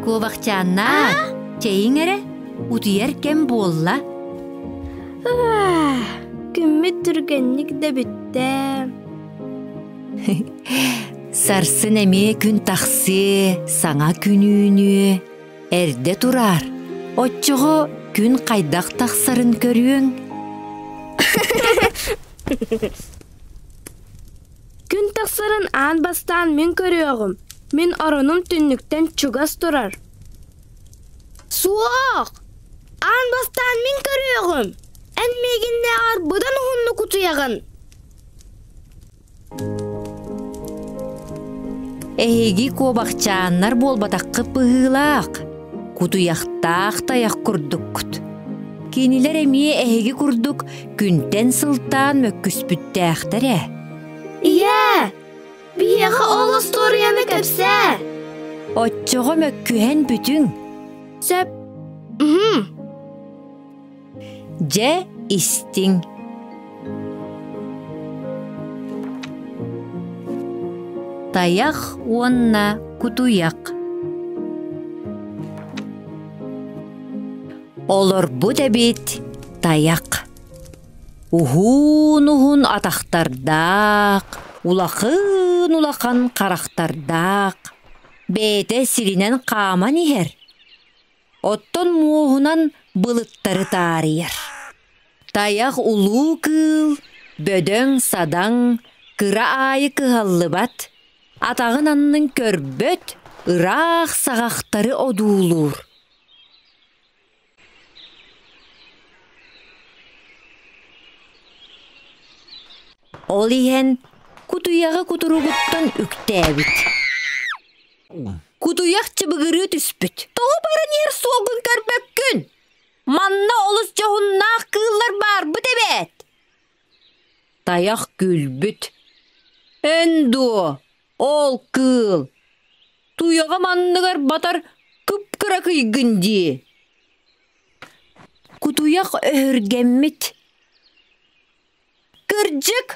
Куобахчааннаа, чэйиҥ эрэ, утуйар кэм буолла. Күммүт түргэнник да бүттэ. Сарсын эмиэ күн тахсыа, саҥа күн үүнүө. Эрдэ тураар, оччоҕо күн хайдах тахсарын көрүөҥ. Күн тахсарын аан бастаан мин көрүөҕүм. Мин оронум түннүктэн чугас турар. Суох! Аан бастаан мин көрүөҕүм. Эн миигиннээҕэр быдан уһуннук утуйаҕын. Эһиги куобахчааннар буолбатаххыт быһыылаах, кутуйахтаах тайах курдуккут. Кинилэр эмиэ эһиги курдук күнтэн сылтаан мөккүспүттээхтэр ээ. Ийээ, биһиэхэ ол остуоруйаны кэпсээ. Оччоҕо мөккүһэн бүтүҥ. Сөп. Уһум. Дьэ, истиҥ. Тайах уонна кутуйах. Олорбут эбит тайах. Уһуун-уһун атахтардаах, улахан-улахан харахтардаах, бэйэтэ сиринэн хааман иһэр. Оттон муоһунан былыттары таарыйар. Тайах улуу кыыл, бөдөҥ-садаҥ, кыра аайы кыһаллыбат, атаҕын аннын көрбөт, ыраах саҕахтары одуулуур. Ол иһэн кутуйаҕы кутуругуттан үктээбит. Кутуйах чыбыгырыы түспүт. Тоҕо баран иһэр суолгун көрбөккүн? Манна олус дьоһуннаах кыыллар баарбыт эбээт. Тайах күлбүт. Эн дуо, ол кыыл? Туйаҕым анныгар батар кып-кыра кыйгын дии. Кутуйах өһүргэммит. Кырдьык,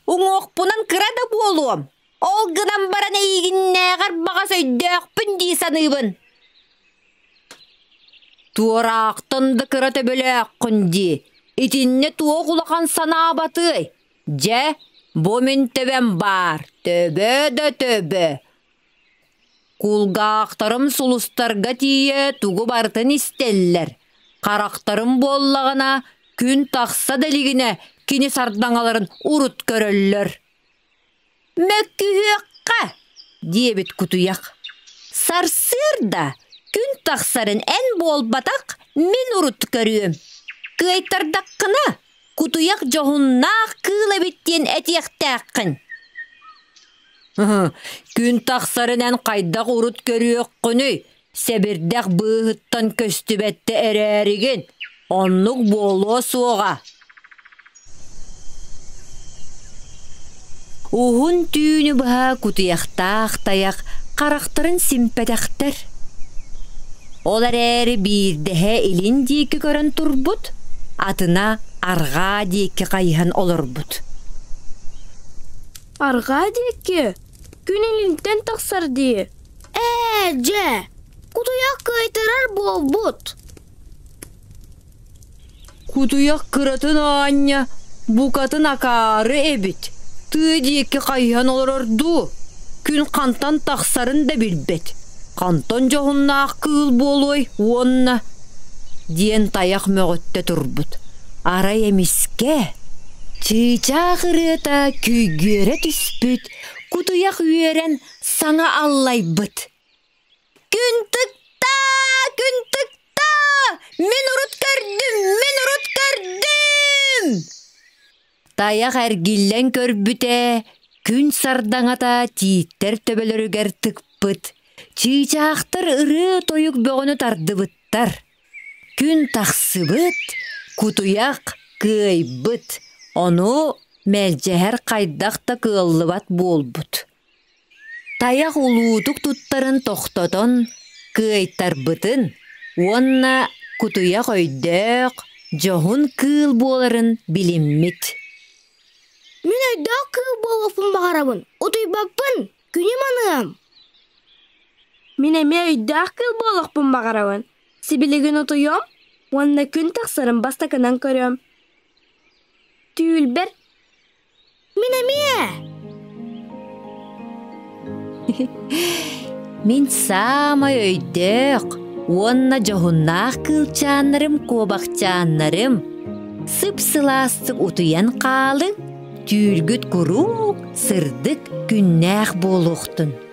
уҥуохпунан кыра да буолуом. Ол гынан баран эйигиннээҕэр баҕас өйдөөхпүн дии саныыбын. Туораахтан да кыра төбөлөөххүн дии. Итиннэ туох улахан санаабатыай? Дьэ, бу мин төбөм баар, төбө да төбө. Кулгаахтарым сулустарга тиийэ тугу барытын истэллэр. Харахтарым буоллаҕына, күн тахса да илигинэ кини сардаҥаларын урут көрөллөр. «Мөккүһүөххэ!» диэбит кутуйах. «Сарсыарда күн тахсарын эн буолбатах, мин урут көрүөм. Кыайтардаххына, кутуйах дьоһуннаах кыыл эбит диэн этиэхтээххин». Күн тахсарын эн хайдах урут көрүөххүнүй? Сэбирдэх быыһыттан көстүбэттэ эрээригин, оннук буолуо суоҕа. Уһун түүнү быһа кутуйахтаах тайах харахтарын симпэтэхтэр. Ол эрээри биирдэһэ илин диэки көрөн турбут, атына арҕаа диэки хайыһан олорбут. Арҕаа диэки күн илинтэн тахсар дии. Ээ, дьэ, кутуйах кыайтарар буолбут. Кутуйах кыратын аанньа, букатын акаары эбит. Тыа диэки хайыһан олорор дуу, күн хантан тахсарын да билбэт. Хантан дьоһуннаах кыыл буолуой уонна диэн тайах мөҕүттэ турбут. Арай эмискэ чыычаах ырыата күйгүөрэ түспүт, кутуйах үөрэн саҥа аллайбыт. Күн тыкта, күн тыкта! Мин урут көрдүм, мин урут көрдүм! Тайах эргиллэн көрбүтэ, күн сардаҥата тииттэр төбөлөрүгэр тыкпыт, чыычаахтар ырыа-тойук бөҕөнү тардыбыттар. Күн тахсыбыт, кутуйах кыайбыт, ону мэлдьэһэр хайдах да кыаллыбат буолбут. Тайах улуутук туттарын тохтотон, кыайтарбытын уонна кутуйах өйдөөх, дьоһун кыыл буоларын билиммит. Мин өйдөөх кыыл буолуохпун баҕарабын, утуйбаппын, күнүм аныам. Мин эмиэ өйдөөх кыыл буолуохпун баҕарабын. Сибилигин утуйуом уонна күн тахсарын бастакынан көрүөм. Түүлбэр Мин эмиэ! Мин саамай өйдөөх уонна дьоһуннаах кыылчааннарым куобахчааннарым сып-сылаастык утуйан хаалыҥ, түүргүт куруук сырдык күннээх буолуохтун.